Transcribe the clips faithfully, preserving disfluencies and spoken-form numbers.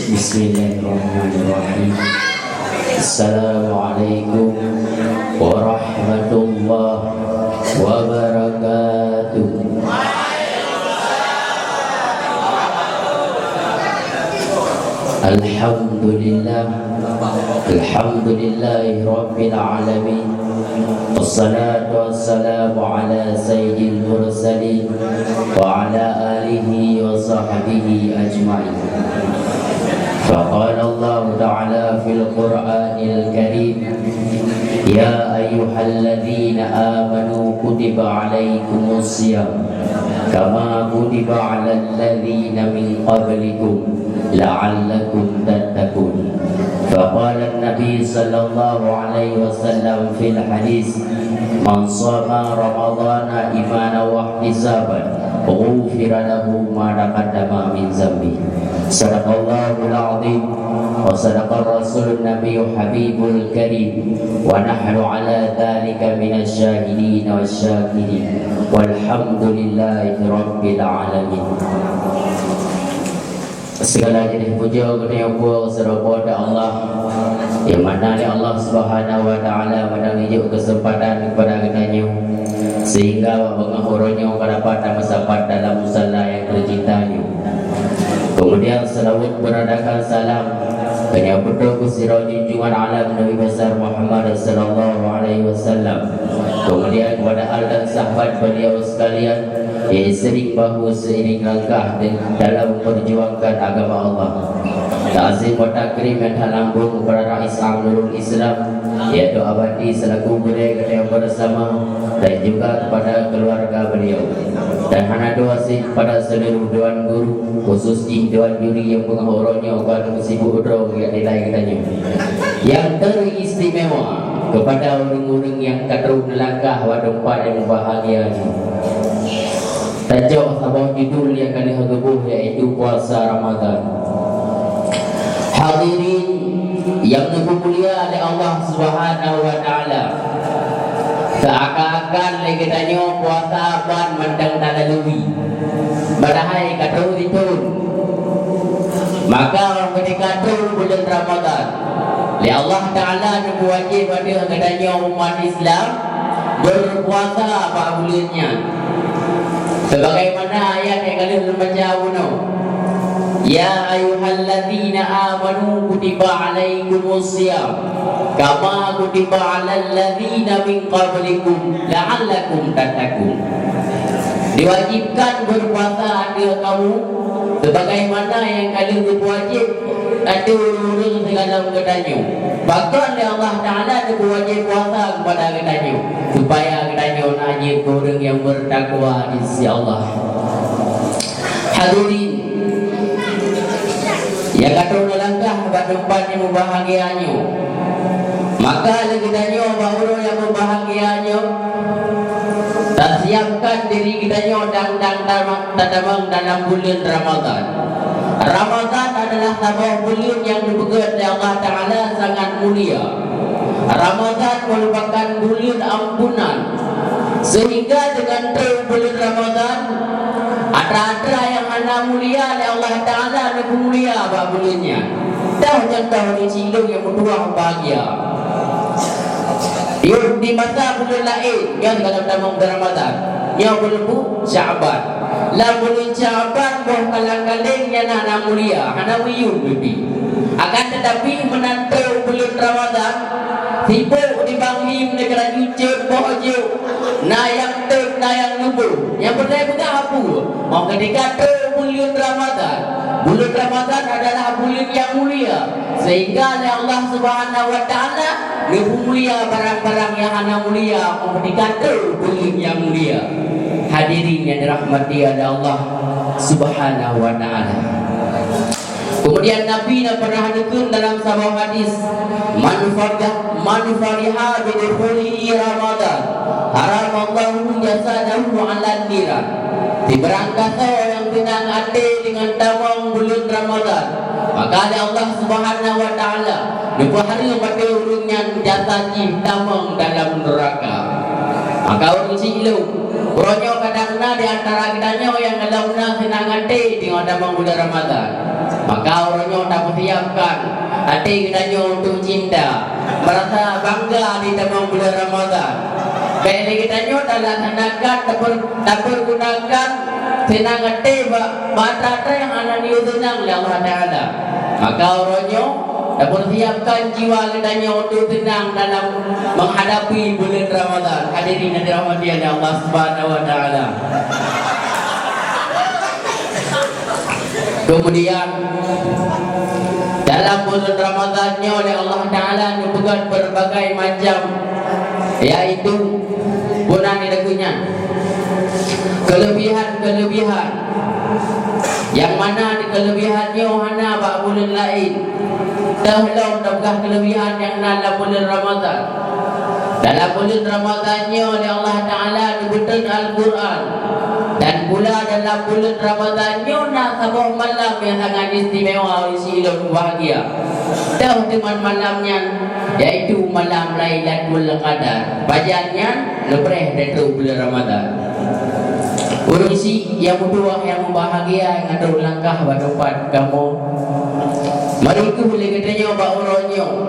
Bismillahirrahmanirrahim. Assalamualaikum warahmatullahi wabarakatuh. Alhamdulillah. Alhamdulillahi rabbil alamin. Wassalatu wassalamu ala sayyidil mursalin wa ala alihi wa sahbihi ajma'in. Faqala Allahu ta'ala fil Qur'anil Karim, "Ya ayyuhalladzina amanu kutiba alaikumus siyam kama kutiba alal ladzina min qablikum la'allakum tattaqun." Faqala Nabi sallallahu alaihi wasallam fil hadis, "Man shama Ramadhana imanan wa ihtisaban, ghufira lahu ma taqaddama min zambi." Sadaqallahul azim wa sadaqar rasulun nabiyyu habibul karim, wa nahnu ala dzalika minasy syahidin wasy syakirin. Walhamdulillahi rabbil alamin. Sigala jeunèh pujoe geutanyoe peue sidroe Po teu Allah, nyang mana lé Allah Subhanahu wa Ta'ala meunan geujok keuseumpatan keupada geutanyoe, sehingga bak beungoh uroe nyoe ka dapat tameusapat dalam musala nyang teucinta nyoe. Keumudian seulaweuet beuradakan salam keu nyang beutôi keu sidroe junjungan alam Nabi Besar Muhammad sallallahu alaihi wasallam. Keumudian keupada al dan sahabat beliau sekalian, nyang seuring bahu seuiring langkah di dalam memperjuangkan agama Allah. Ta'zim wa takrim nyang that lambông keupada Rais Am Nurul Islam, yaitu Abati selaku gurèe geutanyoe bersama, dan juga kepada keluarga beliau. Dan hana dua cit kepada seluruh dewan guru, khusus jih dewan juri nyang beungoh uroe nyoe ka neusibuk droe ngon nilai geutanyoe. Nyang teristimewa kepada ureueng-ureueng nyang ka trôh neulangkah bak teumpat nyang mubahgia nyoe. Tacok saboh judul nyang ka lheueh geuboh, yaitu puasa Ramadan. Hadirin nyang geupeumulia lé Allah Subhanahu wa Ta'ala, seuakan-akan lé geutanyoe puasa ban mantong talalui, padahai ka trôh sithôn. Maka, óh ketika trôh buleuen Ramadan, lé Allah Ta'ala neupeuwajéb ateueh geutanyoe umat Islam beureupuasa bak buleuen nyan. Sebagaimana ayat nyang ka lheueh lôn baca bunoe, "Ya ayyuhalladzina amanu kutiba alaikumus siyam kama kutiba alal ladzina min qablikum la'allakum tattaqun." Diwajibkan beureupuasa ateueh kamu sebagaimana nyang ka lheueh geupeuwajéb ateueh ureueng-ureueng sigohlom geutanyoe. Pakon lé Allah Ta'ala geupeuwajéb puasa keupada geutanyoe, supaya geutanyoe na jeuet keu ureueng nyang beureutakwa di sisi Allah. Hadirin nyang ka trôh neulangkah bak teumpat nyang mubahgia nyoe, maka lé geutanyoe bak uroe nyang mubahgia nyoe, tasiapkan diri geutanyoe dang-dang tamong, tatamong dalam buleuen Ramadan. Ramadan adalah saboh buleuen nyang geupeugét lé Allah Ta'ala sangat mulia. Ramadan merupakan buleuen ampunan. Sehingga deungon trôh buleuen Ramadan, atra-atra nyang hana mulia lé Allah Ta'ala neupeumulia bak buleuen nyan. Toh contoh ureueng cilong nyang meutuah bahagia. Di, di masa buleuen laén, nyan ka tamong buleuen Ramadan, nyoe buleuen pu-, Sya'ban. Lam buleuen Sya'ban boh kaleng-kaleng nyan hana mulia, hana meuyuem pih. Akan tetapi, meunan trôh buleuen Ramadan, sibuk di Bang Him neugeuraju cot boh jôk, na nyang tôb, na nyang lubôh. Nyang peureulèe peugah peue? Óh ketika trôh buleuen Ramadan, buleuen Ramadan adalah buleuen nyang mulia, sehingga lé Allah Subhanahu wa Ta'ala neupeumulia barang-barang nyang hana mulia óh ketika trôh buleuen nyang mulia. Hadirin nyang dirahmati oleh Allah Subhanahu wa Ta'ala. Keumudian Nabi na pernah neukheun dalam saboh hadis, "Man farja-, man fariha bi dukhulihi Ramadan, haramallahu jasadahu 'alan niran." Sibarang gasoe nyang seunang até deungon tamong buleuen Ramadan, maka lé Allah Subhanahu wa Ta'ala neupeuhareuem até ureueng nyan jasad jih tamong dalam neuraka. Maka ureuëng syiek lôn, uroe nyoe kadang na di antara geutanyoe nyang gohlom na seunang até teungoh tamong buleuen Ramadhan. Maka uroe nyoe tapeusiapkan até geutanyoe untuk cinta, meurasa bangga di tamong buleuen Ramadhan. Bék lé geutanyoe talaksanakan, tapeu-, tapeurgunakan seunang até bak, bak atra-atra nyang hana jiyue seunang lé Allah Taala. Maka uroe nyoe, tapeusiapkan jiwa geutanyoe untuk seunang dalam menghadapi buleuen Ramadhan. Hadirin yang dirahmati oleh Allah Subhanahu wa Taala. Kemudian, dalam buleuen Ramadhan nyoe oleh Allah Taala geupeugah berbagai macam, yaitu bunan di lagu nyan, kelebihan-kelebihan, nyang mana di kelebihan nyoe hana bak buleuen laén. Teuh lom tapeugah kelebihan nyang na lam buleuen Ramadhan. Dalam buleuen Ramadhan nyoe lé Allah Taala geubeutôi Al-Qur'an. Dan pula dalam buleuen Ramadhan nyoe na saboh malam nyang sangat istimewa, ureuëng syiek lôn bahagia. Teuh teuma malam nyan, yaitu malam Lailatul Qadar. Pajan nyan, leubeh dari buleuen Ramadhan. Ureuëng syiek nyang meutuwah nyang meubahagia nyang ka trok langkah bak teumpat kamoe. Mari keuh lé geutanyoe bak uroe nyoe,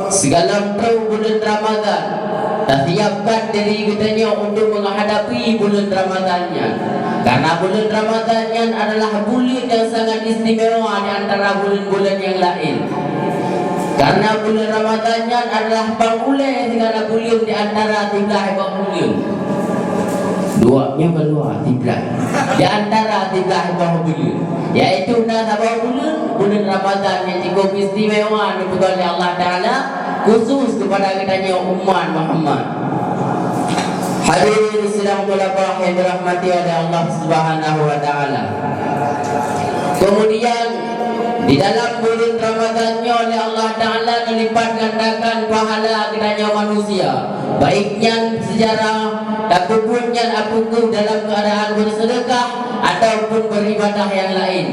sigohlom trok buleuen Ramadhan, tasiapkan diri geutanyoe untuk menghadapi buleuen Ramadhan nyan. Karena buleuen Ramadhan nyan adalah buleuen nyang sangat istimewa di antara buleuen-buleuen nyang laén. Karena buleuen Ramadhan nyan adalah pangulée sigala buleuen di antara siblaih boh buleuen. Dua nyoe keuluwa siblaih. Di antara siblaih boh buleuen, yaitu na saboh buleuen, buleuen Ramadhan nyang cukup istimewa dipeugah lé Allah Taala khusus kepada geutanyoe umat Muhammad. Hadirin sidang thalabah yang dirahmati oleh Allah Subhanahu wa Taala. Kemudian, di dalam buleuen Ramadhan nyoe lé Allah Taala geulipat gandakan pahala geutanyoe manusia, baik nyan secara tapeubuet nyan apakah dalam keadaan berseudeukah ataupun beribadah nyang laén.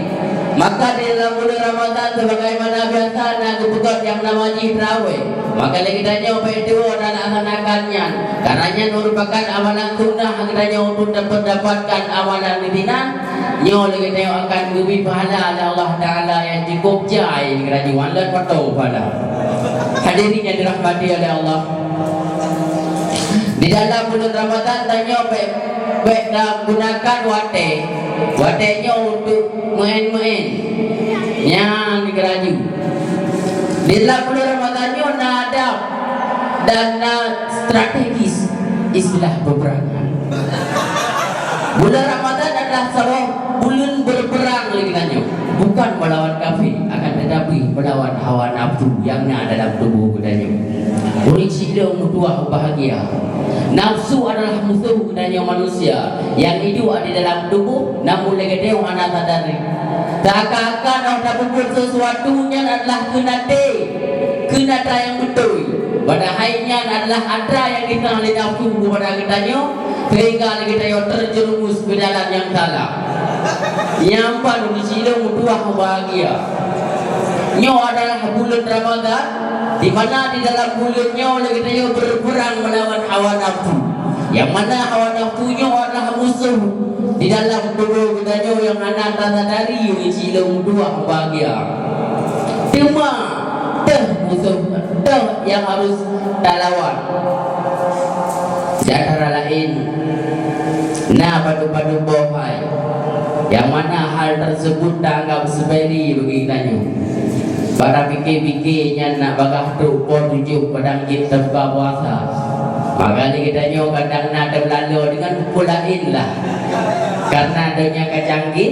Maka di dalam buleuen Ramadhan, sebagaimana biasa na geupeugét nyang nama jih traweh. Maka lé geutanyoe bék tuwoe talaksanakan nyan, karena nyan merupakan amalan sunnah geutanyoe untuk dapat dapatkan amalan di sinan. Nyoe lé geutanyoe akan geubri pahala lé Allah Taala nyang cukup jai lé geutanyoe, lôn pato pahala. Hadirin yang dirahmati oleh Allah. Di dalam buleuen Ramadhan tanyoe bék, bék tagunakan watée, watée nyoe untuk meu'én-meu'én. Nyan dikeuraju. Di dalam buleuen Ramadhan nyoe na adab dan na strategis istilah peperangan. Buleuen Ramadhan adalah saboh buleuen berperang lé geutanyoe, bukan melawan kafé, akan tetapi melawan hawa nafsu nyang na dalam tuboh geutanyoe. Ureuëng sidroe meutuwah bahagia. Nafsu adalah musoh geutanyoe manusia nyang iduek di dalam tuboh, namun lé geutanyoe hana sadari. Seakan-akan óh tapeubuet sesuatu nyan adalah keunaté, keunaté nyang beutôi. Padahai nyan adalah atra nyang geupeugah lé nafsu keupada geutanyoe, sehingga lé geutanyoe terjerumus ke jalan nyang salah. Nyan pat ureuëng sidroe meutuwah bahagia. Nyoe adalah buleuen Ramadhan, di mana di dalam buleuen nyoe lé geutanyoe berperang melawan hawa nafsu. Nyang mana hawa nafsu nyoe adalah musoh di dalam tuboh geutanyoe nyang hana tasadari, ureuëng sidroe meutuwah bahagia. Teuma, teuh musoh, teuh nyang harôh talawan. Di antara laén, na padub-padub boh hai, nyang mana hal tersebut taanggab sepele bagi geutanyoe. Bak tapike-pike nyan nak bagaih trok poh tujoh padang jeuet tabuka puasa. Maka lé geutanyoe kadang na tameulaloe deungon buku laén lah. Karena donya ka canggih,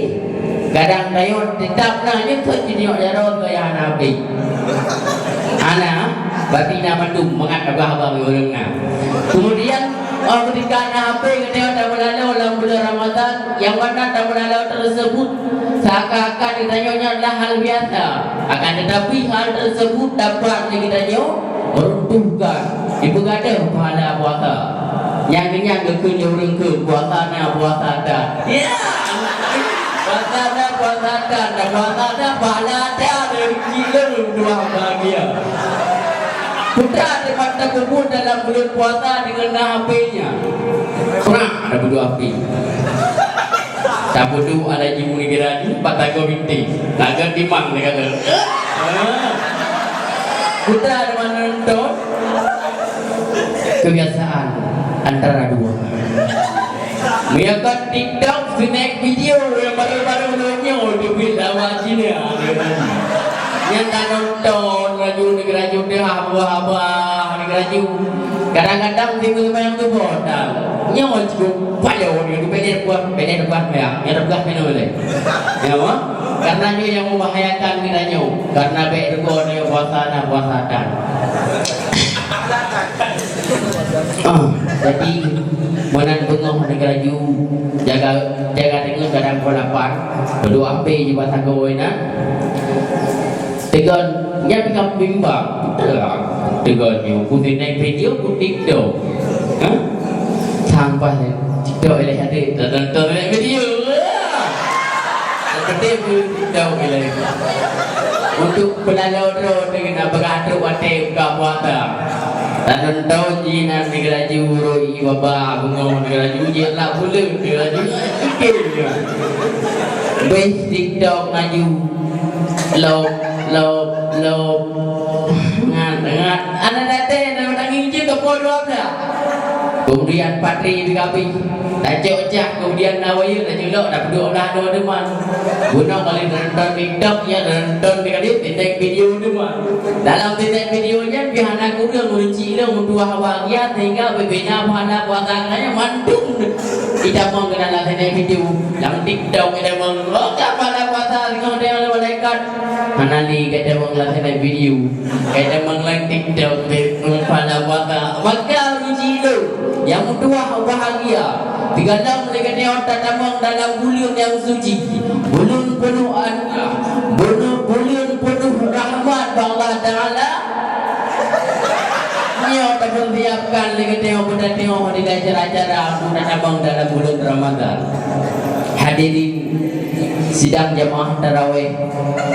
kadang tanyoe teutap na nyoe keu jinoe jaroe keu nyang hana habéh. Hana, berarti na mandum mangat abah-abah ureuëng na. Kemudian, óh ketika na habéh geutanyoe tameulaloe lam buleuen Ramadhan, nyang mana tameulaloe tersebut seakan-akan geutanyoe nyan adalah hal biasa. Akan tetapi, hal tersebut dapat lé geutanyoe meruntuhkan, dipeugadeuh pahala puasa. Nyang keunyan geukheun lé ureuëng kheun, puasa na, puasa that. Ya! Puasa na, puasa that, dan puasa that, pahala that, dari kilo dua bahagia. Peue teuma tapeubuet dalam buleuen puasa deungon na H P nyan? Prak, tapeuduek H P. Tapeuduek ala jimu nigara ju, patago bintéh. Lagon timang, dia kata. Ah. Peue teuma nonton? Kebiasaan antara dua. Meunyoe kon TikTok, snack video nyang baru-baru lôn nyoe, teubiet lawan Cina. Nyan tanonton laju nigara ju teuh haba-haba nigara ju. Kadang-kadang timbul main tu boh dah. Nyoe cukup payah nyoe, pendek buat, pendek buat ya. Nyoe buat kena boleh. Ya, wah. Karena nyoe nyang membahayakan kita nyoe. Karena bèk rugoe nyoe puasa na puasa tan. Ah, jadi, meunan beungoh nigara ju, jaga, jaga deungon gadang pukul lapan, dua P jiba sagoe na. Tegon, nyan ka bimbang. Betul lah. Tegon nyoe, ku naik video, ku TikTok. Hah? Sampai TikTok ilèe hadé, tonton naik video. Keudéh peuet taun ilèe. Untuk peulaloe droe teuh na peugah trok watèe buka puasa. Tanonton jih nan nigara ju roi baba beungoh nigara ju jih lak buleuen nigara ju. Beh TikTok maju. Lop, lop, lop. Ngat, ngat. Aneuk dateng, aneuk dateng ngieng jih ke pukul dua belas. Kemudian patri di kabih. Tacok cah, kemudian na wayeu, tacok lok, dah peuduek blah dua teman. Bunoe kali nonton TikTok, ya nonton di kali, tindek video teman. Dalam tindek video nyan, pih hana kureueng ureueng cilong meutuah bahagia, sehingga beubina pahala puasa nyan mandum ditamong keu dalam tindek video. Lam TikTok, ditamong, oh, ka pahala puasa, singoh teuh oleh malaikat. Hana lé gata meulang keunan video, gata meulang TikTok, gata meulang pala mata. Maka ureueng jih nyang meutuah bahagia, sigohlom lé geutanyoe tatamong dalam buleuen nyang suci, buleuen peunoh an-, buleuen, buleuen peunoh rahmat bak Allah Taala. Nyoe tapeusiapkan lé geutanyoe, beutanyoe di acara-acara tatamong dalam buleuen Ramadhan. Hadirin sidang jamaah tarawih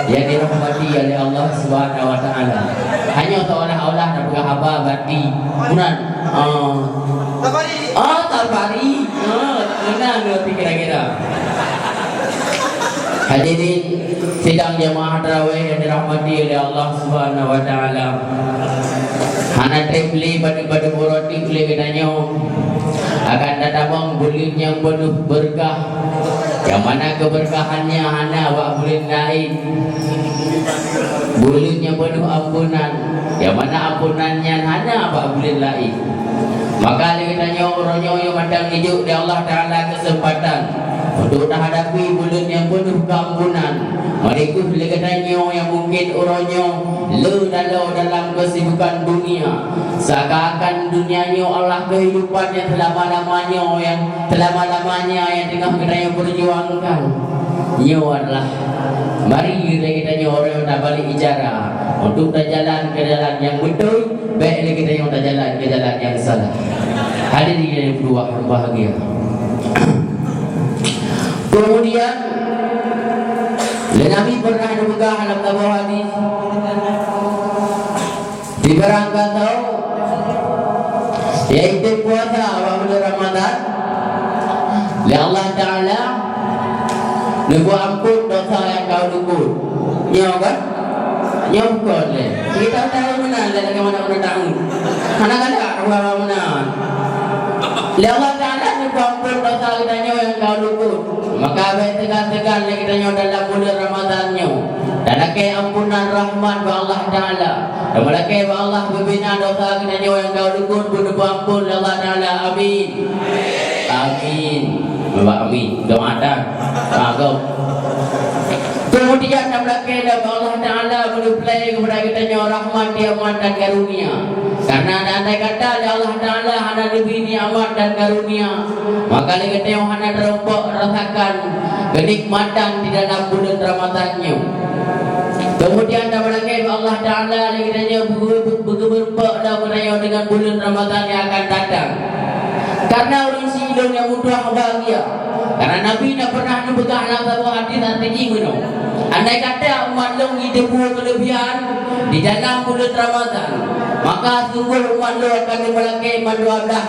yang dirahmati oleh Allah Subhanahu wa Taala. Hanya seolah-olah nak peugah haba berarti bunan. Ah. Ah, safari. Ah, benar berarti kira-kira. Hadirin sidang jamaah tarawih yang dirahmati oleh Allah Subhanahu wa Taala. Hana trép lé padub-padub uroe teuk lé geutanyoe akan tatamong buleuen nyang peunoh beureukat, nyang mana keubeureukahannya hana bak buleuen laén. Buleuen nyang peunoh ampunan, nyang mana ampunan nyan hana bak buleuen laén. Maka lé geutanyoe uroe nyoe nyang mantong neujok lé Allah Taala keuseumpatan untuk tahadapi buleuen nyang peunoh keuampunan. Meunyoe lé geutanyoe nyang mungken uroe nyoe le laloe dalam keusibukan dunia, seakan-akan dunia nyoe adalah kehidupan nyang seulama-lama nyoe, nyang seulama-lamanya nyang teungoh geutanyoe peujuangkan. Nyoe adalah mari lé geutanyoe uroe nyoe tabalek bicara untuk tajalan keu jalan nyang beutôi. Bèk lé geutanyoe tajalan keu jalan nyang salah. Hadirin nyang meutuah bahagia. Kemudian, lé Nabi pernah geupeugah lam saboh hadis, sibarang gasoe nyang item puasa bak buleuen Ramadhan, lé Allah Taala neupeuampon dosa nyang ka u likot. Nyoe kan? Nyoe bukon lé. Kita tahu meunan lé lagèe mana ureueng tahu. Hana galak dua meunan. Lé Allah Taala neupeuampon dosa geutanyoe nyang ka u likot. Maka bèk seugan-seugan lé geutanyoe dalam buleuen Ramadhan nyoe talakèe ampunan rahmat bak Allah Taala. Tameulakèe bak Allah beubina dosa geutanyoe nyang ka u likot, beuneupeuampon lé Allah Taala. Amin. Amin. Bapak amin. Doa dah. Bagus. Kemudian, tameulakèe lé bak Allah Taala meuneuplai keupada geutanyoe rahmat, nikmat dan karunia. Karena andai kata lé Allah Taala hana neubri nikmat dan karunia, maka lé geutanyoe hana teurumpok rasakan keunikmatan di dalam buleuen Ramadhan nyoe. Kemudian, tameulakèe bak Allah Taala lé geutanyoe beu-, beu-, beugeumeurumpok lom geutanyoe deungon buleuen Ramadhan nyang akan datang. Karena ureueng sidroe nyang meutuah bahagia. Karena Nabi na pernah neupeugah lam saboh hadis, arti jih meunoe, andai kata umat lôn jiteupeue keuleubihan di dalam buleuen Ramadhan, Maka sungguh umat lôn akan meulakée mandua blaih,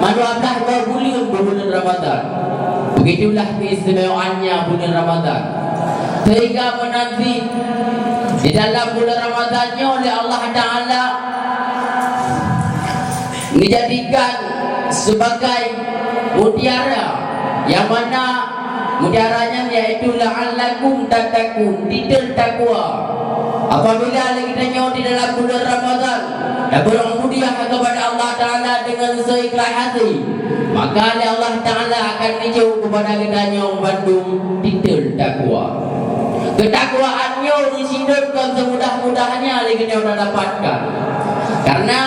mandua blaih boh buleuen, boh buleuen Ramadhan. Begitulah keistimewaannya buleuen Ramadhan. Sehingga meunan cit di dalam buleuen Ramadhan nyoe lé Allah Taala dijadikan sebagai mutiara, nyang mana mutiara nyan yaitu la'allakum tattaqun, titel takwa. Apabila lé geutanyoe di dalam buleuen Ramadhan tabeureueng budiah keupada Allah Taala deungon seuikhlas hati, maka lé Allah Taala akan neujok keupada geutanyoe bandum titel takwa. Keutakwaan nyoe di sidroe kon seumudah-mudahnya lé geutanyoe tadapatkan. Karena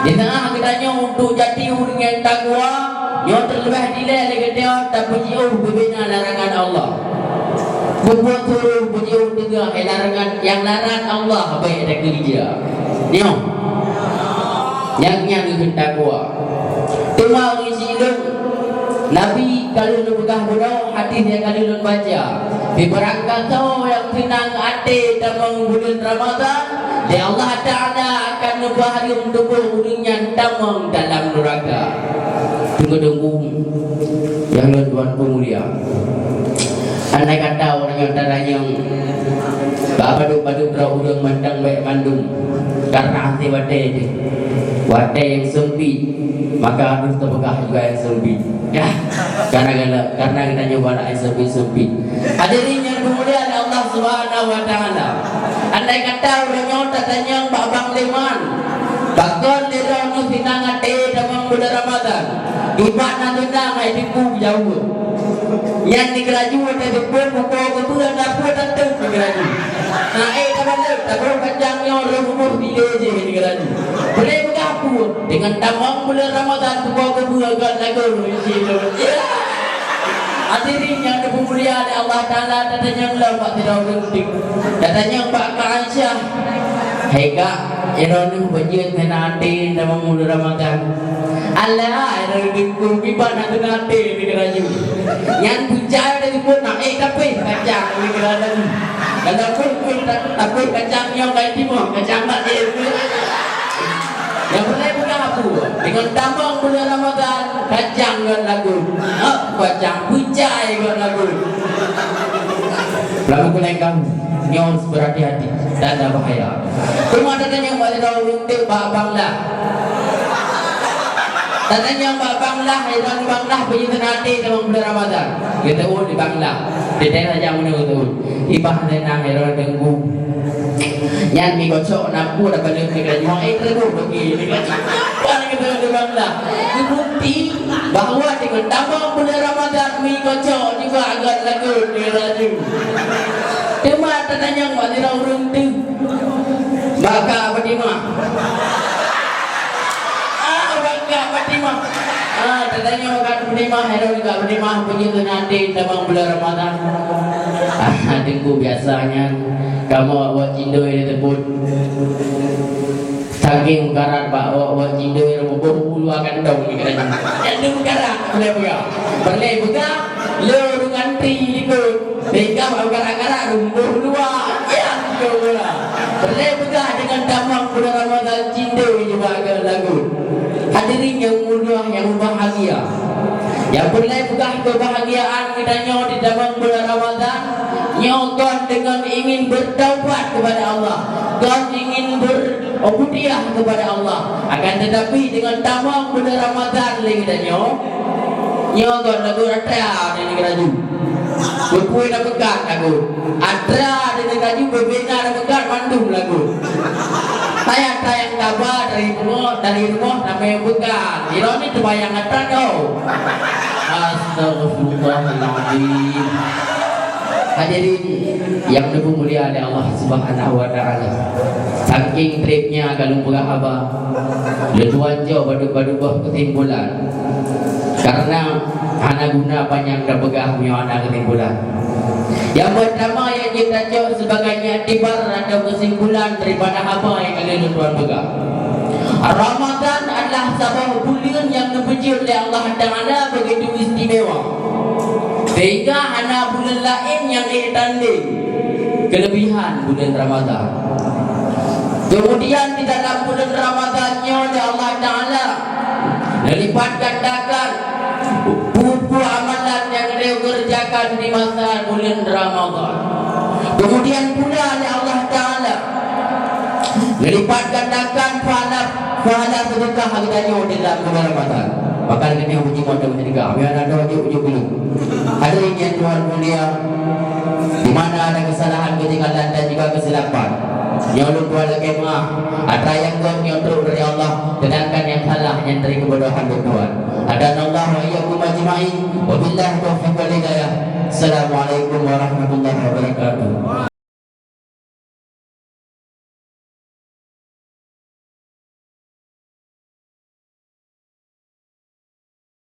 di teungoh geutanyoe untuk jadi ureuëng nyang takwa, nyoe teuleubeh dilée lé geutanyoe tapeujiôh bubena larangan Allah. Bubuet suruh peujiôh teungoh, eh, larangan, nyang larang Allah bék takeurija. Nyoe. Nyang nyan keuh takwa. Teuma ureuëng sidroe, Nabi ka lheueh neupeugah bunoe, hadis nyang ka lheueh lôn baca, sibarang gasoe nyang seunang até tamong buleuen Ramadhan, lé Allah Taala akan neupahareuem tuboh ureuëng nyan tamong dalam nuraka. Teungku-teungku nyang lôn tuan peumulia, andai kata ureuëng nyang taranyong bak padub-padub droe ureuëng mantong bék mandum, karena hase watée teuh, watée nyang seumpit, maka harôh teupeugah juga nyang seumpit. Ya, karena, karena geutanyoe galak nyang seumpit-seumpit. Hadirin nyang dimuliakan Allah Subhanahu wa Taala, andai kata uroe nyoe tatanyong bak Bang Leman, pakon lé droeneuh seunang até tamong buleuen Ramadhan, iban na seunang hai teungku jaweueb. Nyan di keuraju teuseupôt muko geubeue na peue tateueng di keuraju. Na ék tabalek, taboh kacang nyoe reumoh bile jih di keuraju. Boleh peugah peue? Deungon tamong buleuen Ramadhan muko geubeue gét lagoe isi lôn. Ya! Hadirin nyang dipeumulia lé Allah Taala, tatanyong lom bak sidroe ureuëng teuk. Tatanyong bak Kak Aisyah. Hai Kak, droeneuh beujeuet ngon até tamong buleuen Ramadhan. Alah, droeneuh teungku kiban na teunaté di keuraju. Nyan beucai dari pun nak, eh, tapi kacang di keuraju. Kalau pun, pun tak, tapi kacang nyang kai timah, kacang nak, eh, pun. Nyang peureulée peugah peue? Deungon tamong buleuen Ramadhan, kacang ngon lagoe. Hah, kacang beucai ngon lagoe. Lalu keuneukam nyoe beurati-hati, tanda bahaya. Teuma tatanyong bak sidroe ureuëng teuk bak Bang Lah. Tatanyong bak Bang Lah, iban Bang Lah peue jeuet na até tamong buleuen Ramadhan. Geuteuôt di Bang Lah. Teuntée saja meunyoe geuteuôt. Ibah lé na droeneuh teungku. Nyan mi kocok na peue dak baleue keu laju. Eh, teungku bagi. Bukan geuteuôt di Bang Lah. Teubukti bahwa deungon tamong buleuen Ramadhan mi kocok juga agak lagoe di laju. Teuma tatanyong bak sidroe ureuëng teuk. Bak Kak Fatimah. Ah, bak Kak Fatimah. Ah, tatanyong bak Kak Fatimah, hai droeneuh Kak Fatimah, peue jeuet na até tamong buleuen Ramadhan. Ah, teungku biasa nyan. Kamoe awak cindoi di teupot. Saking meukarat bak awak-awak cindoi, muboh u luwa kantong di keuraju. Nyan deuh meukarat, peureulée peugah. Peureulée peugah, le ureuëng antri likot. Sehingga bak meukarat-karat, muboh u luwa. Ya, beutôi pula. Peureulée peugah deungon tamong buleuen Ramadhan cindoi juga agak lagoe. Hadirin nyang mulia, nyang mubahgia. Nyang peureulée peugah keubahgiaan geutanyoe di tamong buleuen Ramadhan, nyoe kon deungon ingin bertaubat kepada Allah, kon ingin ber-, ubudiyah kepada Allah. Akan tetapi, deungon tamong buleuen Ramadhan lé geutanyoe, nyoe kon lagoe atra di keuraju. Peue-peue na meukat lagoe. Atra di keuraju, bubena na meukat mandum lagoe. Hai atra nyang taba dari rumoh, dari rumoh na meukat. Droeneuh teubayang atra nyoe. Astagfirullahalazim. Hadirin nyang dipeumulia lé Allah Subhanahu wa Taala. Saking treb nyan ka lôn peugah haba, lôn tuan jok padub-padub boh keusimpulan. Karena hana guna panyang tapeugah meunyoe hana keusimpulan. Nyang peurtama nyang jeuet tacok sibagai iktibar atau keusimpulan daripada haba nyang ka lheueh lôn tuan peugah. Ramadhan adalah saboh buleuen nyang neupeujeuet lé Allah Taala begitu istimewa, sehingga hana buleuen laén nyang ék tandéng keulebihan buleuen Ramadhan. Kemudian di dalam bulan Ramadan nyoe lé Allah Taala neulipat gandakan peue-peue amalan nyang geukerjakan di masa bulan Ramadan. Kemudian pula lé Allah Taala neulipat gandakan pahala, pahala sedekah geutanyoe di dalam bulan Ramadan. Maka lagèe nyoe beujimat dan meuseudekah. Biar ada ujuk-ujuk dulu. Hadirin yang Tuhan mulia, di mana ada kesalahan, ketinggalan dan juga kesilapan, nyoe ulôn tuan lakèe meu'ah. Atra nyang göt nyoe trok dari Allah, sedangkan nyang salah nyan dari kebodohan lôn tuan. Hadanallahu wa iyyakum ajma'in. Wabillahi taufiq wal hidayah. Assalamualaikum warahmatullahi wabarakatuh.